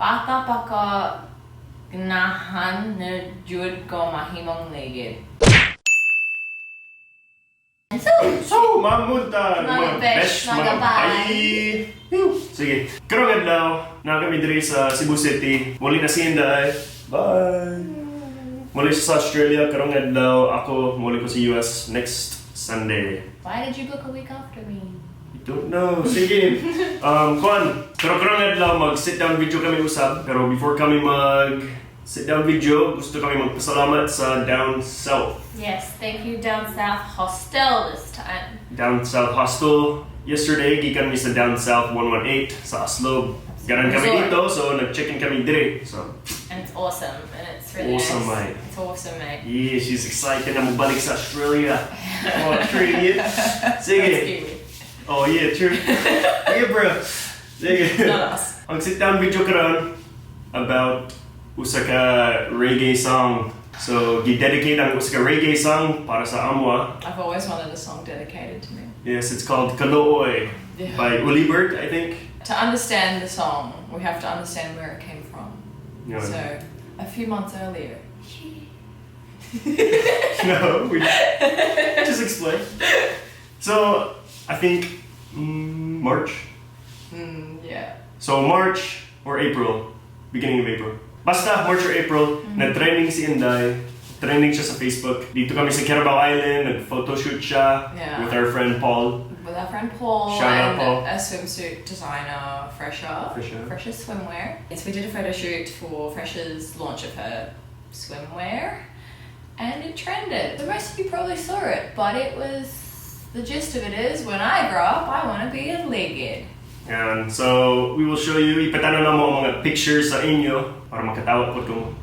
Bata pa ko, ganahan na jud ko mahimong ligid. So, So, mamunta, Mga mga besh, besh, mga mga bye. bye. Sige, karong adlaw, naa kami diri sa Cebu City. Muli na si Inday. Bye. Muli siya sa Australia, karong adlaw ako muli ko sa US next Sunday. Why did you book a week after me? I don't know. Sige. Kuan, pero karong adlaw mag sit down video kami usab. Pero before kami mag sit down video, gusto kami magpasalamat sa Down South. Yes, thank you, Down South Hostel this time. Down South Hostel. Yesterday, gikan mi sa Down South 118 sa Oslob. Ganan kami Resort. Dito, so nag-check-in kami dire. So, And it's awesome, and it's really Awesome, nice. Mate. It's awesome, mate. Yeah, she's excited na mobalik sa Australia. Oh, true, yeah. Sige. That's Kiwi. Oh, yeah, true. Yeah, bro. Sige. Not us. Ang sit-down video karon about usa ka reggae song. So, gi-dedicate ang usa ka reggae song para sa amwa. I've always wanted a song dedicated to me. Yes, it's called Kaluoy by Uli Bird, I think. To understand the song, we have to understand where it came from. Yeah. So, a few months earlier. No, we just explain. So, I think March. Yeah. So March or April, beginning of April. Basta March or April, nag-trending si Inday. Trending siya sa Facebook. Dito kami sa Carabao Island, nag-photoshoot siya with our friend Paul. With our friend Paul Shout out, and Paul. A swimsuit designer, Fresher. Fresher. Fresher Swimwear. Yes, we did a photo shoot for Fresher's launch of her swimwear and it trended. So most of you probably saw it, but it was the gist of it is, when I grow up, I want to be a ligid. And so, we will show you, ipatanaw namo ang mga pictures sa inyo para makatawa po kung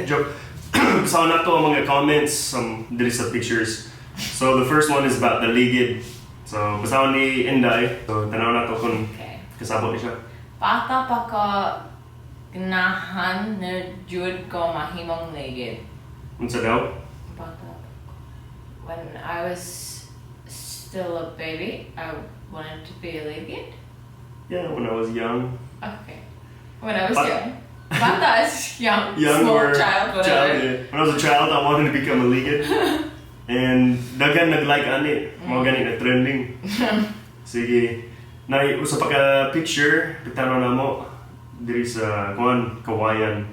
joke. So nato ang mga comments diri sa pictures. So the first one is about the ligid. So basahon ni Inday. So tanaw nato kung kasabot ni siya. Bata pa ko, ganahan na jud ko mahimong ligid. Unsa daw? Bata pa ko. When I was still a baby, I wanted to be a ligid. Yeah, when I was young. Okay. When I was young. Bata is young, Young small or child, whatever. Child, yeah. When I was a child, I wanted to become a ligid. And daghan nag-like ani. Mao gani na trending. Sige. Nay usa pa ka picture, pitanaw namo diri sa kuan Kawayan.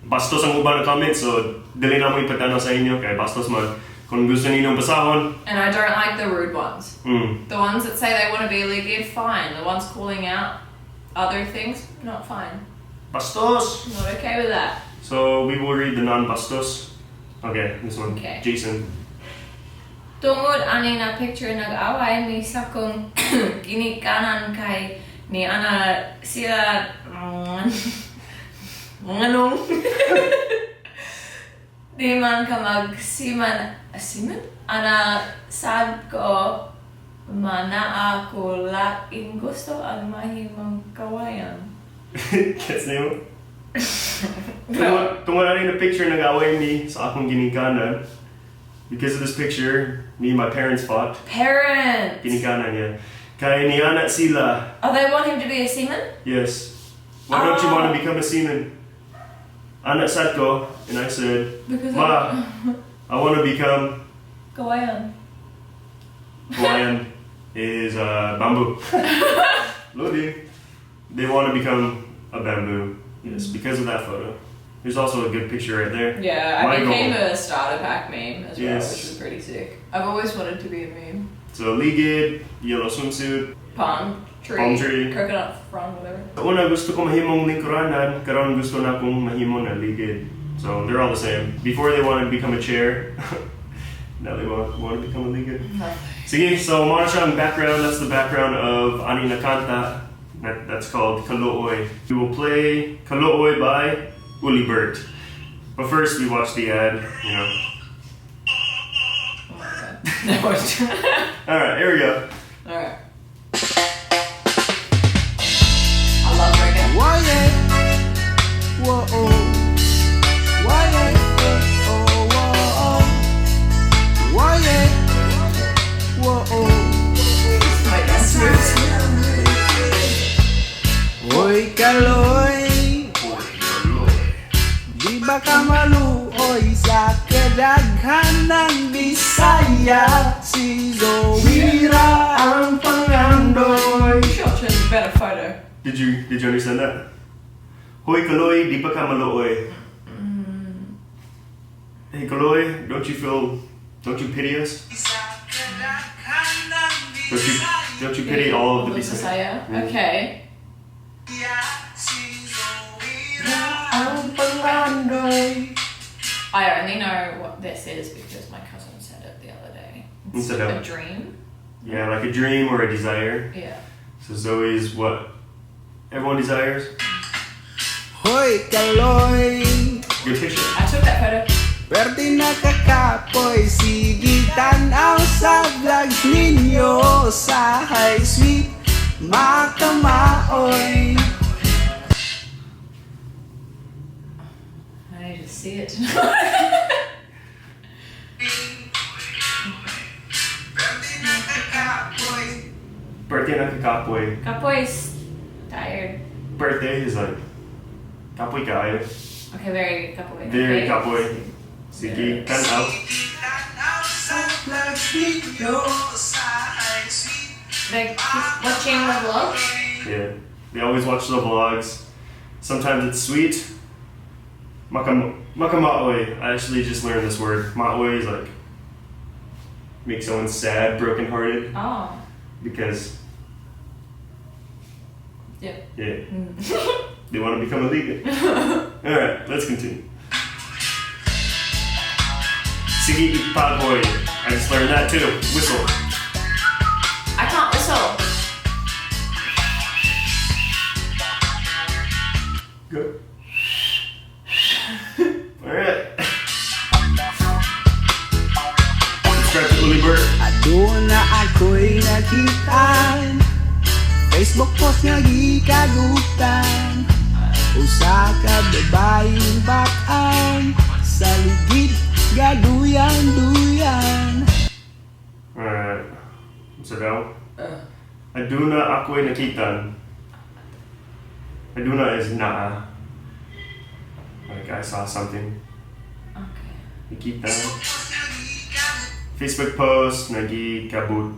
Bastos ang uban ng comments, so dili namo ipatanaw sa inyo kay bastos man. Kung gusto ninyong basahon, And I don't like the rude ones. The ones that say they want to be a ligid, fine. The ones calling out other things, not fine. Bastos. Not okay with that. So we will read the non-bastos. Okay, this one. Okay. Jason. Tungod ani na picture, nag-away mi sa akong ginikanan kay ni ana sila nganong di man ka mag seaman seaman ana sad ko manaa ko laing gusto ang mahimong kawayan. Gets nimo? Tungod ani na picture, nag-away mi sa akong ginikanan. Because of this picture, me and my parents fought. Parents. Ginikanan niya. Kay niana sila. Oh, they want him to be a seaman? Yes. "Why don't you want to Ah. become a seaman?" Ana sad ko, and I said, Because "Ma, I want to become Kawayan. Kawayan is bamboo. Lodi. They want to become a bamboo. Yes, because of that photo. There's also a good picture right there. Yeah, I My became goal. A starter pack meme as well, which was pretty sick. I've always wanted to be a meme. So ligid, yellow swimsuit, Palm tree, Palm tree. Coconut frond, whatever. Una gusto ko mahimong lingkuranan, karon gusto na akong mahimo na ligid. So they're all the same. Before they wanted to become a chair, now they want to become a ligid. Sige, so mao na siya ang background. That's the background of ani na kanta. That's called Kaluoy. We will play Kaluoy by Uli Bert. But first we watch the ad. Oh my God. No, Alright, here we go. Alright. I love reggae. Why yeah? Whoa oh. Why yeah? Oh oh. Why yeah? Whoa oh. My dance moves. Oy kaloy. ba ka maluoy sa kadaghan ng Bisaya? Si Zoe ra ang pangandoy. You should have chosen a better photo. Did you understand that? Hoy Kaloy, di ba ka maluoy? Hey Kaloy, don't you pity us? Don't you pity all of the Bisaya? Bisaya. Okay. Si Zoe ra ang pangandoy. I only know what this is because my cousin said it the other day. It's Unsa daw? a dream. Yeah, like a dream or a desire. Yeah. So Zoe's what everyone desires. Hoy Kaloy, Good picture. I took that photo. Pwerte nakakapoy. Sige tanaw sa vlogs ninyo. Sa high sweet makamaoy. I need to see it. Pwerte nakakapoy. Birthday nakakapoy. Kapoy's tired. Birthday is like kapoy kaayo. Okay, very kapoy. Very Okay. kapoy. Sige, tanaw. Tanaw sa vlogs ninyo. Sa high sweet They keep watching the vlog. Yeah. They always watch the vlogs. Sometimes it's sweet. Makamaoy. I actually just learned this word. Maoy is like make someone sad, brokenhearted, Oh. because yeah, they want to become a ligid. Alright, let's continue. Sige itagoy. I just learned that too. Whistle. I can't whistle. Go. Alright. Subscribe to Uli Bert. Aduna ako'y nakitaan Facebook post nga gikagutan. Usa ka babaeng bak-an sa ligid gaduyan-duyan. Alright. So now, Aduna ako'y nakitan. Aduna is naa. Like I saw something. Okay. Nakitan. Facebook post nagikabut.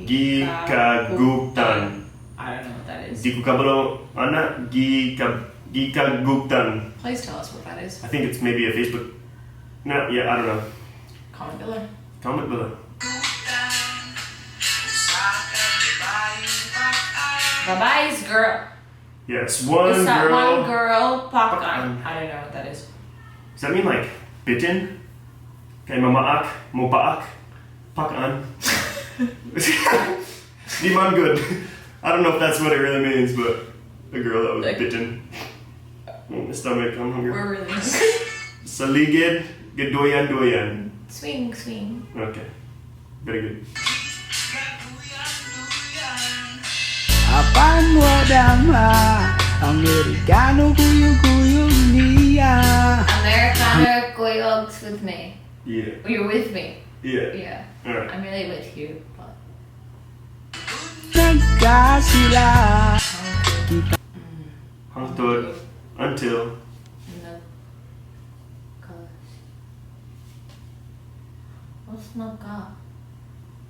Gikagutan. I don't know what that is. Di ko kabalo ana gikaguktan. Please tell us what that is. I think it's maybe a Facebook. No, yeah, I don't know. Comment below. Comment below. Babae's girl. Yes, one Is that girl. one girl? Pakan. Pakan. I don't know what that is. Does that mean like bitten? Kay mamaak, mopaak, pakan. Di man good. I don't know if that's what it really means, but a girl that was Like- bitten. Oh, my stomach, I'm hungry. We're really hungry. Saligid, gadoyan doyan. Swing, swing. Okay. Very good. Apan wadama Amerikano kuyog-kuyog niya. Americano goyogs with me. Yeah. You're with me. Yeah. Yeah. Alright. I'm really with you, but Nagkasila. Hangtod until Nagka. What's nagka?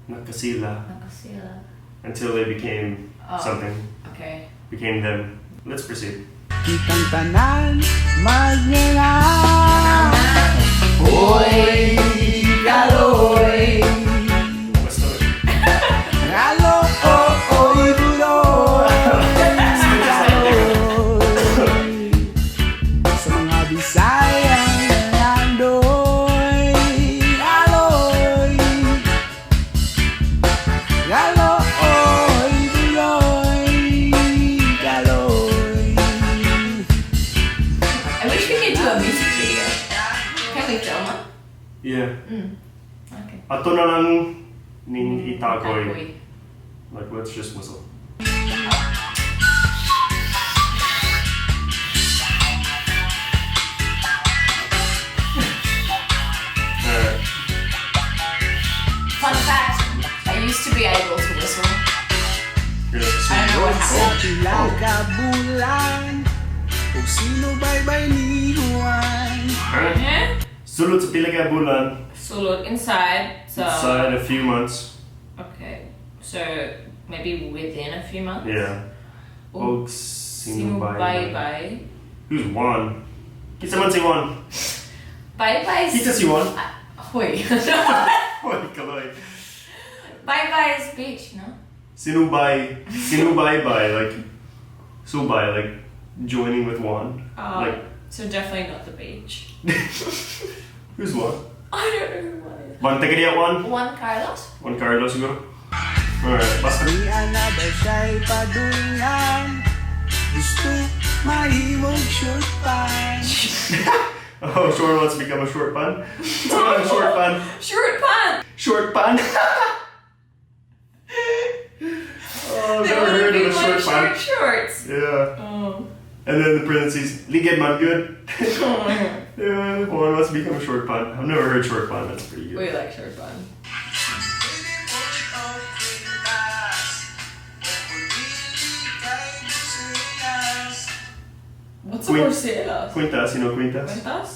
nakasila. Nakasila. Until they became Oh. something. Okay. Became them. Let's proceed. Kitang tanan magnganga. Hoy Kaloy. My stomach. Alo oy buloy. Kaloy. Sa mga Bisaya nandoy. Aloy. Aloy buloy. Kaloy. I wish we could do a music video. Can we film one? Yeah. Okay. Ato na lang ning itagoy. Tagoy. Like, let's just whistle. Alright. Fun fact, I used to be able to whistle. Really? I don't know what happened. Pila ka bulan ug sinubaybay ni Juan. Sulod sa pila ka bulan. Sulod inside. So Inside a few months. Okay. So maybe within a few months. Yeah. Og Og sinubaybay. sinubaybay. Who's Juan? Kinsa man si Juan? Bye bye. Kinsa si Juan? Hoy. Hoy, kaloy. Bye bye is beach, no? Sinubay, sinubaybay, like subay, like joining with Juan. Like So definitely not the beach. Who's Juan? I don't know who Juan is. Bantagaria Juan? Juan Carlos? Juan Carlos siguro. Alright, basta. Di na ba siya'y paduyan? Gusto mahimong short pan. Oh, Short wants to become a short bun. It's not a short bun. Short pun! Short bun. Oh, I've They never wanna heard be of a my short bun. short shorts. Yeah. Oh. And then the parentheses, ligid man good. Yeah, Juan wants to become a short bun. I've never heard short bun. That's pretty good. We like short bun. Pwede mo og kwintas. Pili kay Busilas. What's a borselas? Quintas, you know quintas? Cuentas?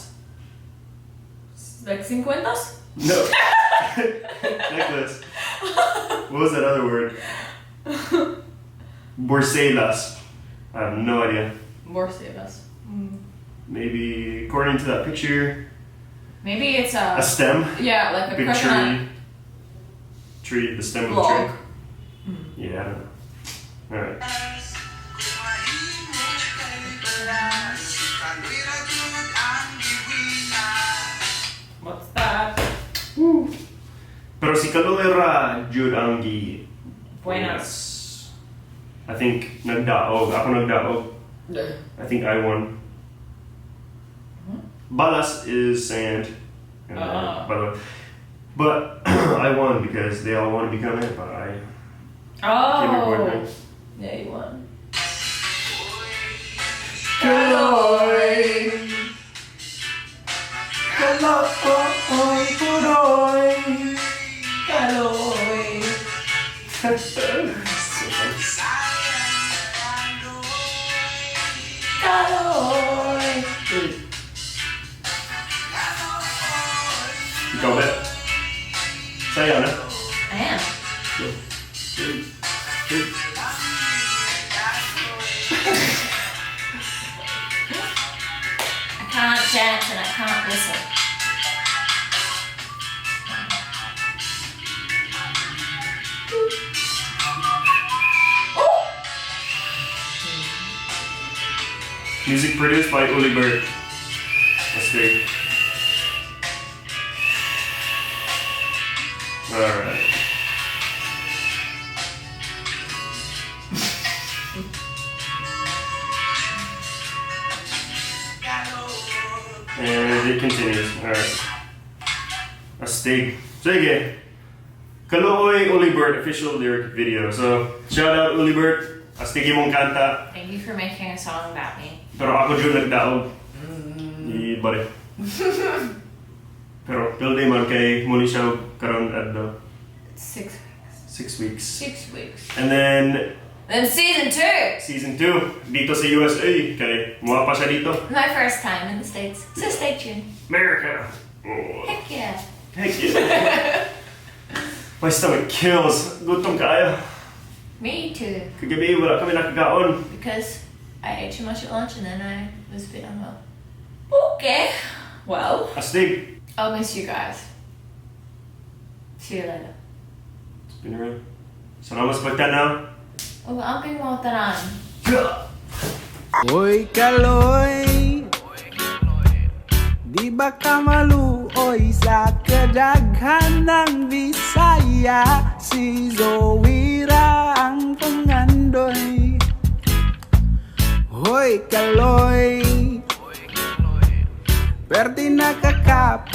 Like cincuentas? No. Necklace. What was that other word? Borselas. I have no idea. Borselas. Maybe according to that picture, Maybe it's a a stem. Yeah, like a Big coconut tree. Tree, the stem of the log. tree. Yeah, I don't know. Alright. Kung mahimo kay balas, Kaloy ra gyud ang giwinas. What's that? Woo. Pero si Kaloy ra jud ang gi Buenas. I think nagdaog. Ako nagdaog. I think I won. Balas is sand. And Ah. by the way. But I won because they all want to become it, but I gave your Oh. boyfriend. Yeah, you won. Kaloy! Kaloy, puroy. Kaloy. So funny. Kaloy. Ikaw ba? Sayaw na? I am. Go. Three, two. I can't dance and I can't listen. Oh! Music produced by Uli Bird. Let's see. Alright. And it continues. Alright. Astig. Sige. Kaluoy Uli Bird official lyric video. So, shout out Uli Bird. Astig imong kanta. Thank you for making a song about me. Pero ako jud nagdaog. I bare. Pero pildi man kay muni siya karon adlaw. 6 weeks. 6 weeks. 6 weeks. And then Then season 2. Season 2 dito sa USA kay muha pa siya dito. My first time in the States. So stay tuned. America. Oh, Heck yeah. heck yeah. My stomach kills. Gutom kaayo. Me too. Kagabi wala kami nakakaon. Because I ate too much at lunch and then I was a bit unwell. Okay. Well, Astig. I'll miss you guys. See you later. It's been real. Salamat sa pagtanaw. Oh, amping mo tanan. Hoy Kaloy, di ba ka maluoy sa kadaghan ng Bisaya? Si Zoe ra ang pangandoy. Hoy Kaloy, perti nakakapoy.